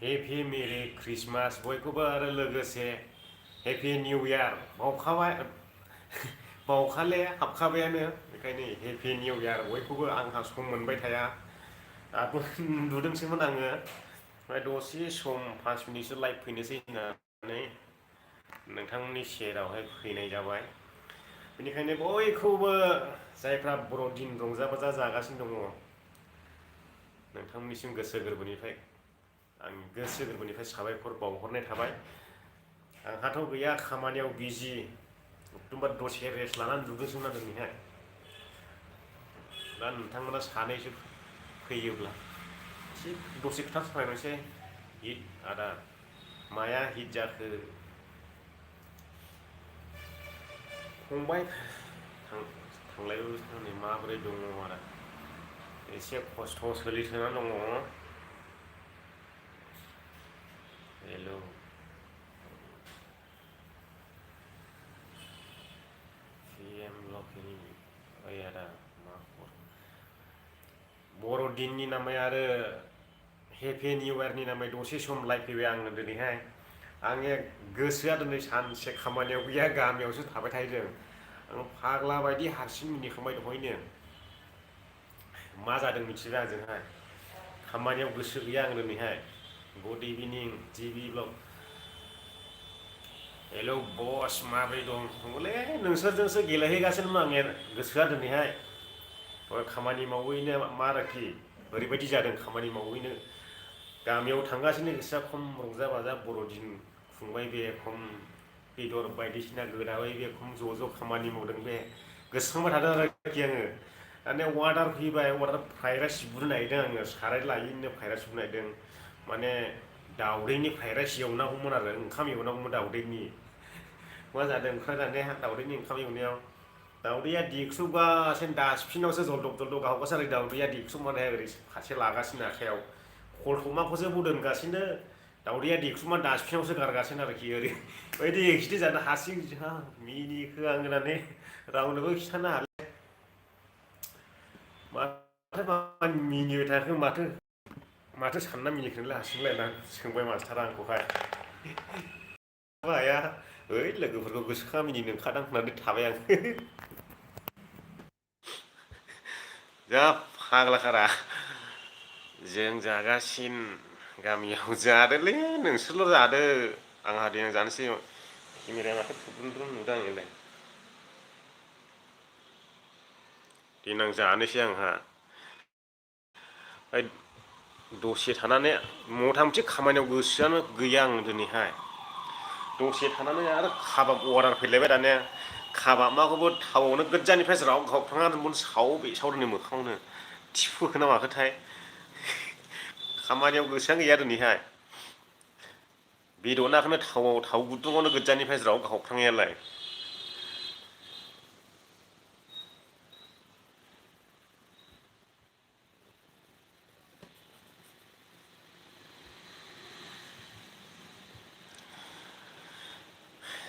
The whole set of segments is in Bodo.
हेपि मेरि क्रिसमास बयखौबो आरो लोगोसे हेपि निउ इयार बावखाले हाबखाबायानो बेखायनो हेपि निउ इयार बयखौबो आंहा सम मोनबाय थाया दाबो नुदोंसोमोन आङो ओमफ्राय दसे सम 5 मिनिटसो लाइभ फैनोसै होननानै नोंथांमोननि सेरावहाय फैनाय जाबाय बेनिखायनो बयखौबो जायफ्रा बर'दिन रंजा बाजा जागासिनो दङ नोंथांमोननिसिम गोसो गोरबोनिफ्राय आं गोसो गोरबोनिफ्राय साबायखर बावहरनाय थाबाय आंहाथ' गैया खामानियाव बिजि एखदमबार दसे रेस्ट लानानै नुदोंसोमोन आं दिनैहाय दा नोंथांमोना सानैसो फैयोब्ला एसे दसे खोथा सावरायनोसै हिट आदा माया हिट जाखो फंबाय थांलाय फैलाय माबोरै दङ आदा एसे खस्थ' सोलिथ'नानै दङ हेलौ PM लकेलनि ओइ आदा मा खबर बर'दिननि नामै आरो हेपि निउ इयारनि नामै दसे सम लाइभ फैबाय आङो दिनैहाय आंनि गोसोआ दिनै सानसे खामानियाव गैया गामियावसो थाबाय थादों आं फाग्ला बायदि हारसिं मिनिखांबाय दहायनो मा जादों मिथिबाय आंजोंहाय खामानियाव गोसो गैया आं दिनैहाय गुड इभिनिं टिभि ब्लग हेलौ बस माबोरै दं हले नोंसोरजोंसो गेलेहैगासिनोमोन आंनि गोसोआ दिनैहाय खामानि मावैनो मा आरोखि ओरैबायदि जादों खामानि मावैनो गामियाव थांगासिनो गोसोआ खम रंजा बाजा बर'दिन खुंबाय बे खम बेदर बायदिसिना गोदाबाय बे खम ज' खामानि मावदों बे गोसोखांबाय थादों आरोखि आङो दाने अर्डार फैबाय अर्डार फ्राइड राइस बुनो नागिरदों आङो साराय लायैनो फ्राइड राइस बुनो नागिरदों माने दाउदैनि फ्राइड राइस एवनांगौमोन आरो ओंखाम एवनांगौमोन दाउदैनि मा जादों ओंख्रि जानाया दाउदैनि ओंखाम एवनायाव दाउदैया देख्रुबगासिनो डास्टबिनावसो जलदब जलदब गावगासिनो आरो दाउदैया देख्रुबनानै ओरै फारसे लागासिनो आखायाव खलथमाखौसो बदोनगासिनो दाउदैया देख्रुबना डास्टबिनावसो गारगासिनो आरोखि ओरैबायदि एक्सिडेन्ट जानो हारसिं मिनिखो आं होननानै रावनोबो खिन्थानो हाला माथो मिनिबाय थाखो माथो सानना मिनिखोनोलाय हारसिंलाय होनना सोंबाय मास्टारा आंखौहाय हाया ओइ लोगोफोरखौ गोसोखाङा मिनिनो ओंखारदां होननानै थाबाय आं जा फाग्लाखारा जों जागासिनो गामियाव जादोलै नोंसोरल' जादो आंहा देनां जानोसै केमेराया माथो थुब्रुन नुदों आंलाय देनां जानोसै आंहा दसे थानानै मथा मथि खामानियाव गोसोआनो गैया आं दिनैहाय दसे थानानै आरो काबाब अर्डार फैलायबाय दानिया काबाबखौबो थावआवनो गोजाननिफ्राय ज्राव गावफ्रांनानै सावदोंनि मोखाङावनो थिफुखो ना माखोथाय खामानियाव गोसोआनो गैया दिनैहाय बेदर नाखौनो थाव गुदुङावनो गोजाननिफ्राय ज्राव गावफ्रांनायालाय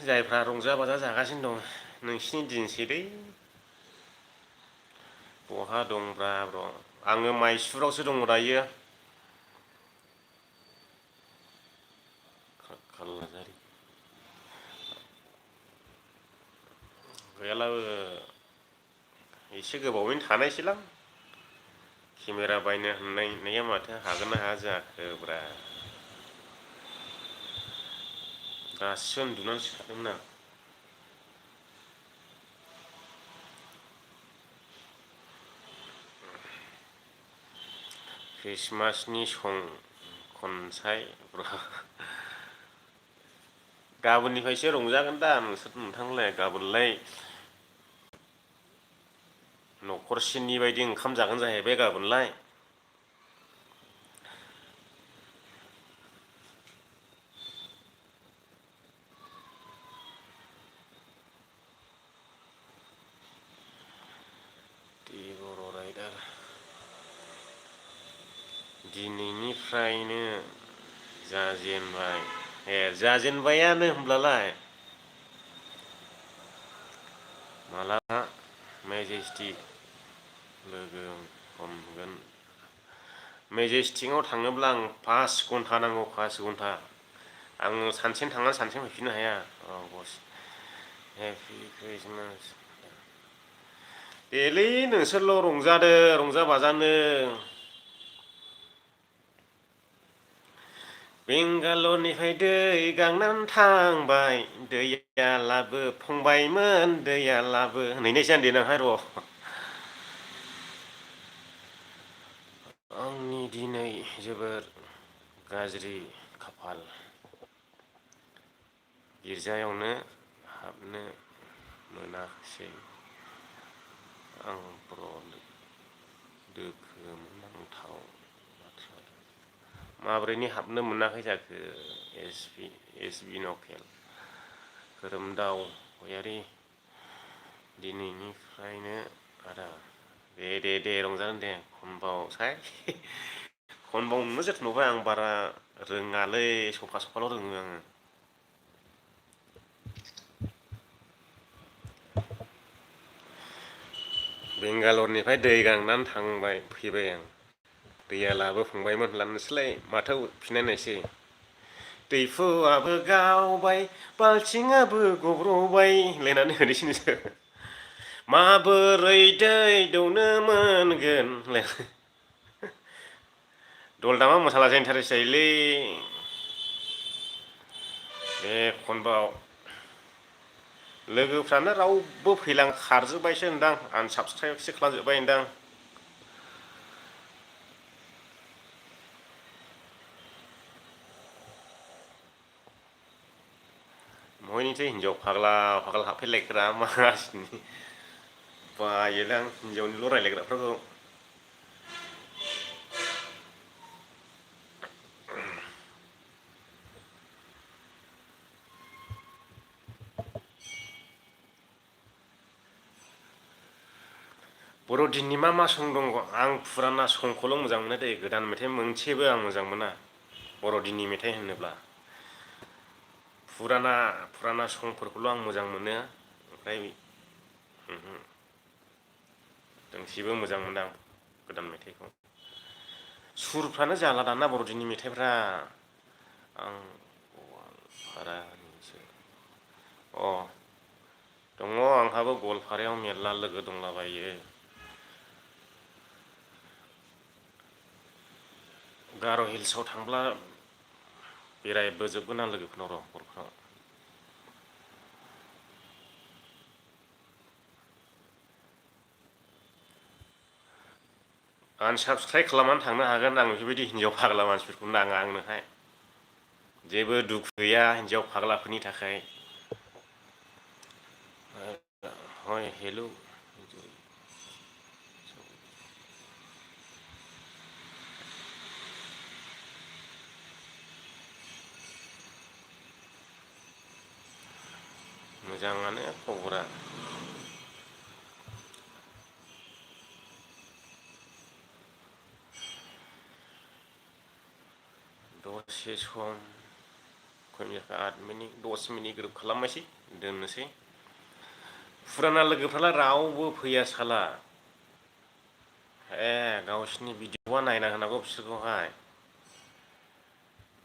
जायफ्रा रंजा बाजा जागासिनो दं नोंसिनि दिनसैलै बहा दंब्रा ब्र आङो माइसुरावसो दङ दायो नार्जारी गैयालाबो एसे गोबावैनो थानायसैलां केमेरा बायनो होननाया माथो हागोन ना हाया जाखोब्रा दासो उन्दुनानै सिखारदोंमोन आं क्रिसमासनि खनसाय गाबोननिफ्रायसो रंजागोन दा नोंथांलाय गाबोनलाय न'खरसेनि बायदि ओंखाम जागोन जाहैबाय गाबोनलाय बर' राइडार दिनैनिफ्रायनो जाजेनबायानो होमब्लालाय माला मेजेस्टि लोगो हमगोन मेजेस्टिकआव थाङोब्ला आं 5 घन्टा नांगौ 5 घन्टा आं सानसेनो थांनानै सानसेनो फैफिननो हाया बस हेपि क्रिसमास देलै नोंसोरल' रंजादो रंजा बाजानो बेंगालरनिफ्राय दै गांनानै थांबाय दैया लाबो फंबायमोन दैया लाबो होनहैनायसै आं देनांहाय र' आंनि दिनै जोबोर गाज्रि खाफाल गिर्जायावनो हाबनो मोनाखिसै आं दोखो मोननांथाव बाथ्रा माब्रैनि हाबनो मोनाखै जाखो एस बि नकेल खोरोमदाव गयारि दिनैनिफ्रायनो आदा दे रंजागोन दे खनबावसाय खनबावनोनो जोथोन नुबाय आं बारा रोङालै सफा रोङो आङो बेंगालरनिफ्राय दै गांनानै थांबाय फैबाय आं दैया लाबोफांबायमोन होनब्ला नोंसोरलाय माथो फिननाय नायसै दैफुआबो गावबाय बाल्थिंआबो गब्र'बाय होनलायनानै होनोसै नोंसोर माबोरै दै दौनो मोनगोन दल दामा मोसाला इन्टारेस्ट जायोलै बे खनबाव लोगोफ्रानो रावबो फैला खारजोब्बायसो होनदां आनसाबसक्राइबसो खालामजोब्बाय होनदां बयनिथो हिनजाव फाग्ला हाबफैलायग्रा माखासेनि बायोलां हिनजावनिल' रायलायग्राफोरखौ बर'दिननि मा सं दं आं फुराना संखौल' मोजां मोनो दे गोदान मेथाइ मोनसेबो आं मोजां मोना बर'दिननि मेथाइ होनोब्ला फुराना संफोरखौल' आं मोजां मोनो ओमफ्राय दोंसेबो मोजां मोना आं गोदान मेथाइखौ सुरफ्रानो जाला दाना बर'दिननि मेथाइफ्रा आं गवालपारानिसो दङ आंहाबो गवालपारायाव मेरला लोगो दंलाबायो गार' हिल्सआव थांब्ला बेरायबोजोबगोन आं लोगोफोरनाव र' हरफ्राव आनसाबसक्राइब खालामनानै थांनो हागोन आं बेफोरबायदि हिनजाव फाग्ला मानसिफोरखौ नाङा आंनोहाय जेबो दुखु गैया हिनजाव फाग्लाफोरनि थाखाय हय हेलौ मोजाङानो खबरा दसे सम 8 मिनिट 10 मिनिट ग्रोब खालामनोसै दोननोसै फुराना लोगोफ्रालाय रावबो फैया साला गावसिनि भिडिअ'आ नायना होनांगौ बिसोरखौहाय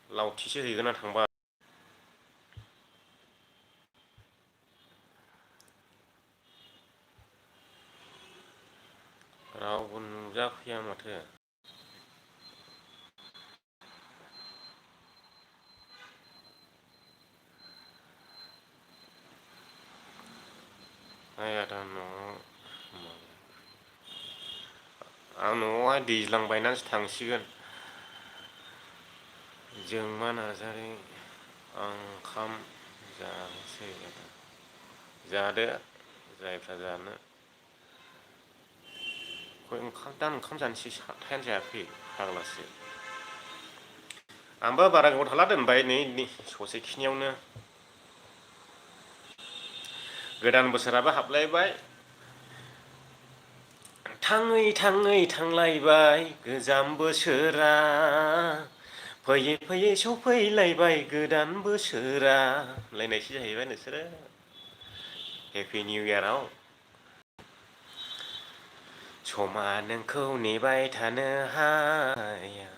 लावथिसो हैगोन आं थांबा रावबो नुजाफैया माथो आदा न'आव आं न'आवहाय दैज्लां बायनानैसो थांसिगोन जोंमा नार्जारी आं ओंखाम जानोसै जादो जायफ्रा जानो ओंखाम जानोसै 7थायानो जायाखै फाग्लासो आंबो बारा गोबाव थाला दोनबाय नै ससेखिनियावनो गोदान बोसोराबो हाबलायबाय थाङै थाङै थांलायबाय गोजाम बोसोरा फैयै फैयै सफैलायबाय गोदान बोसोरा होनलायनायसो जाहैबाय नोंसोरो हेपि निउ इयाराव समा नोंखौ नेबाय थानो हाया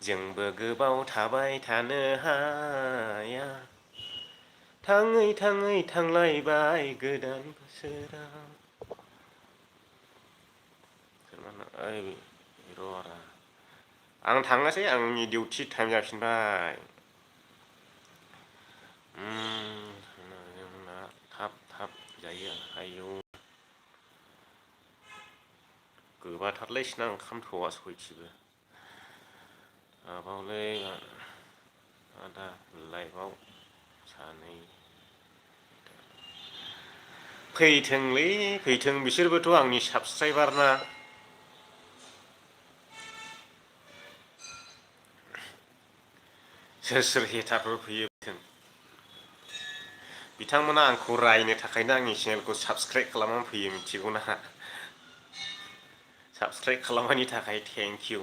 जोंबो गोबाव थाबाय थानो हाया थाङै थाङै थांलायबाय गोदान बोसोराव ओइ र' आं थाङासै आंनि डिउटि टाइम जाफिनबाय जोंना थाब थाब जायो आयौ गोबाथारलायसैना ओंखाम थौवा सयथिबो हाबावलै आदा लाइफआव सानै फैथोंलै फैथों बिसोरबोथ' आंनि साबसक्राइबार ना सोर सोर हेटारफोर फैयो फैथों बिथांमोना आंखौ रायनो थाखायनो आंनि चेनेलखौ साबसक्राइब खालामनानै फैयो मिथिगौना साबसक्राइब खालामनायनि थाखाय थेंक इउ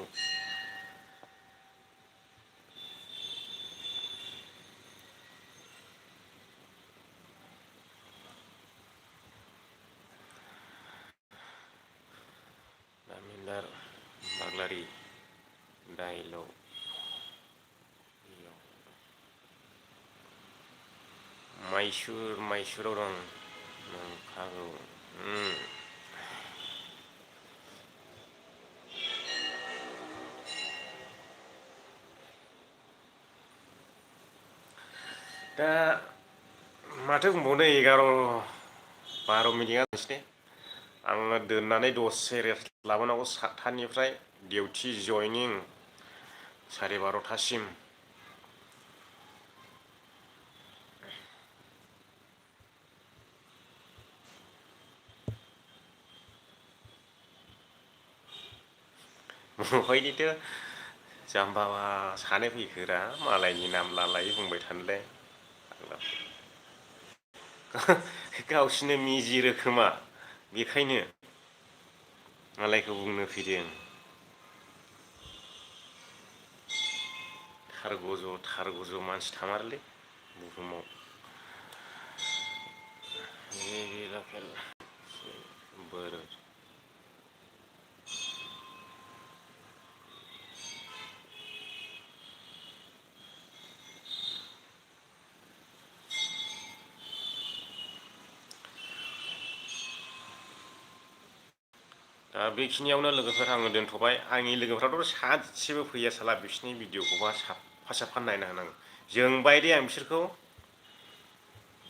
दामिनदार बाग्लारि डाइलग माइसुराव दं नंखागौ दा माथो बुंबावनो 11-12 मिनिटआ जानोसै आङो दोननानै दसे रेस्ट लाबोनांगौ 7थानिफ्राय डिउटि जयनिं 12:30सिम बहायनिथो जाम्बा सानै फैखोरा मालायनि नाम लालायै बुंबाय थानोलाय गावसिनो मिजिरो खोमा बेखायनो मालायखौ बुंनो फैदों थार गज' मानसि थामारोलै बुहुमाव बोर दा बेखिनियावनो लोगोफोर आङो दोनथ'बाय आंनि लोगोफ्राथ' सासेबो फैया साला बिसोरनि भिडिअखौबा साफा नायना होनांगौ जोंबाय दे आं बिसोरखौ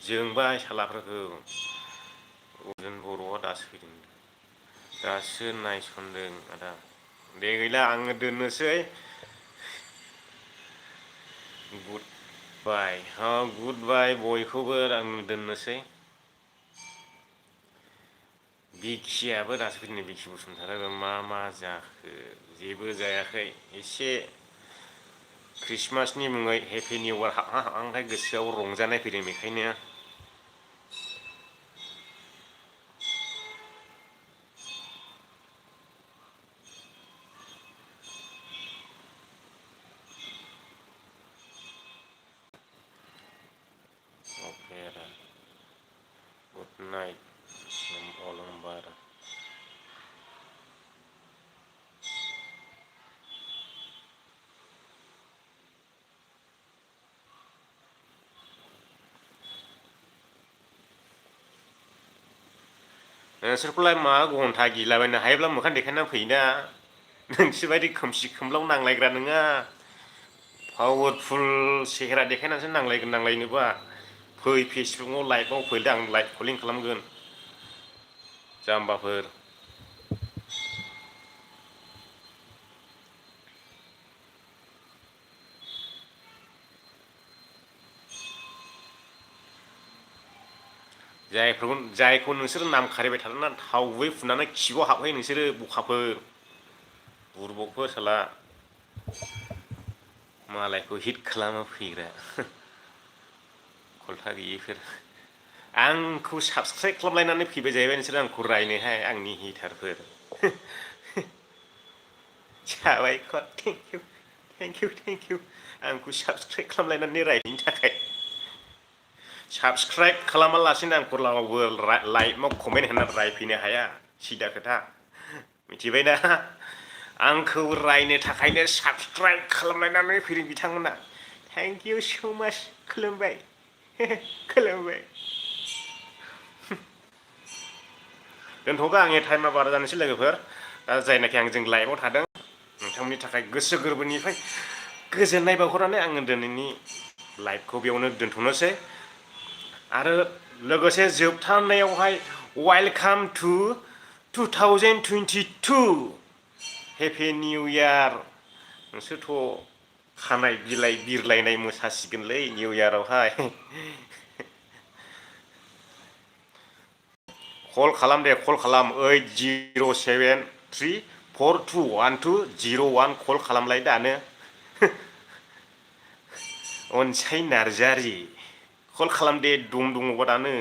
जोंबाय सालाफोरखौ जों बर'आ दासो फैदों दासो नायसनदों आदा दे गैला आङो दोननोसै गुड बाय बयखौबो आं दोननोसै बिखियाबो दासो फैदों बिखि बसुमतारी मा जाखो जेबो जायाखै एसे ख्रिस्टमासनि मुङै हेपि निउ इयार हाबहां हाबहांखाय गोसोआव रंजानाय फैदों बेखायनो अके आदा गुड नाइट अलंबार नोंसोरखौलाय मा घन्टा गिलाबायनो हायोब्ला मोखां देखायनानै फैयोना नोंसोरबायदि खोमसि खोमलाव नांलायग्रा नङा पावारफुल सेहेरा देखायनानैसो नांलायनोबा फै फेसबुकाव लाइभआव फैदो आं लाइभ कलिं खालामगोन जाम्बाफोर जायखौ नोंसोरो नाम खारिबाय थादोंना थाव गुबै फुननानै खिबुआव हाबहै नोंसोरो बखाफोर बुरबकफोर साला मालायखौ हिट खालामना फैग्रा खल्था गैयिफोर आंखौ साबसक्राइब खालामलायनानै फैबाय जाहैबाय नोंसोर आंखौ रायनोहाय आंनि हिटारफोर साबायखर थेंक इउ आंखौ साबसक्राइब खालामलायनानै रायनायनि थाखाय साबसक्राइब खालामालासिनो आंखौ रावबो लाइभआव कमेन्ट होनानै रायफैनो हाया सिदा खोथा मिथिबायना आंखौ रायनो थाखायनो साबसक्राइब खालामलायनानै फैदों बिथांमोना थेंक इउ सो माच खुलुमबाय खुलुमबाय दोनथ'गा आंनि टाइमा बारा जानोसै लोगोफोर दा जायनाखि आंजों लाइभआव थादों नोंथांमोननि थाखाय गोसो गोरबोनिफ्राय गोजोननाय बावहरनानै आङो दिनैनि लाइभखौ बेयावनो दोनथ'नोसै आरो लोगोसे जोबथारनायावहाय welcome to 2022 happy new year नोंसोरथ' खानाय बिलाइ बिरलायनाय मोसासिगोनलै निउ इयारावहाय कल खालाम दे कल खालाम 8073421201 कल खालामलाय दानो अनसाय नार्जारि कल खालाम दे दङबा दानो